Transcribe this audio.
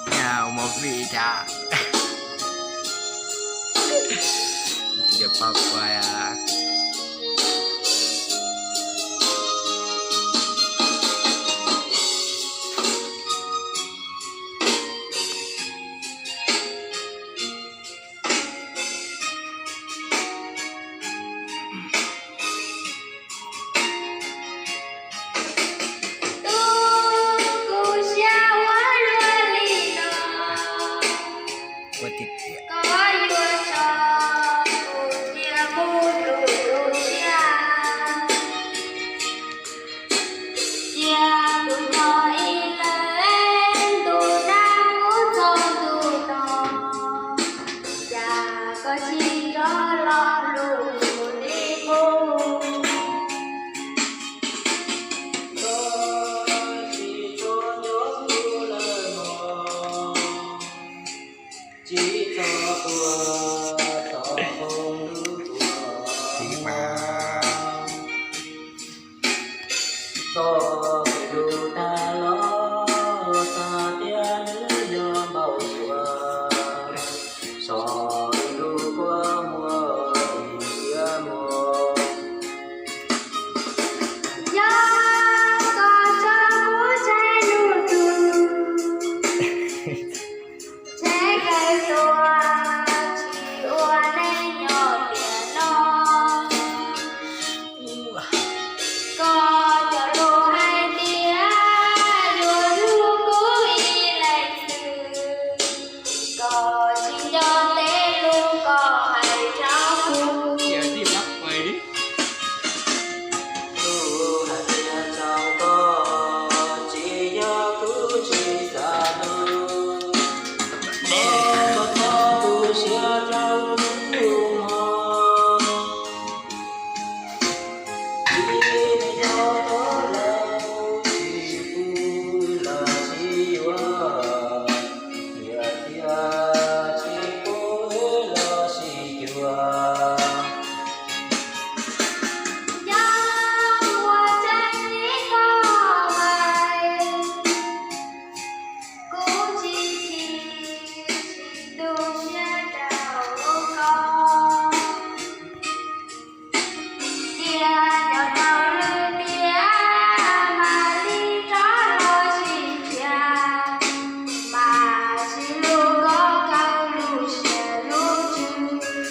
Ua movie cas. Tiv cov paj kuaj. Tub kuv siab ua luaj li no, koj yuav tso kuv cia mus tu tu siab. Cia kuv nyob ib leeg ntu nag mus txog ntu no, cas koj tsis nco lo lus kuv li mus. Koj tsis tshua nco kuv lawm mog, tsis txhob ua txoj hmoo lub tuaj. Txoj kev lus tag los tag, tiam sis nws yog npau suav, so lub kua muag ib tiam muag. Yog koj tso kuv tseg lub ntuj, tseg kawg tuag tsis ua neej nyob tiam no. Koj cov lus hais tias yuav hlub kuv ib leeg xwb, koj tsis nco tej lus koj hais rau kuv. Kuv hais tias txhaum koj, tsis yog kuv tsis xav hlub, koj txhob tu siab rau kuv mog. Ib txoj txoj laus tsis pub los sis yuav, nyiam thiab tsis pub los sis cuag. Yog ua tseeb li koj hais, kuv tsis chim, tsis tu siab rau koj. Cia cov rau lwm tiam, mam li rov los sib nrhiav, mas sib hlub kom kawg lub siab lub ntsws.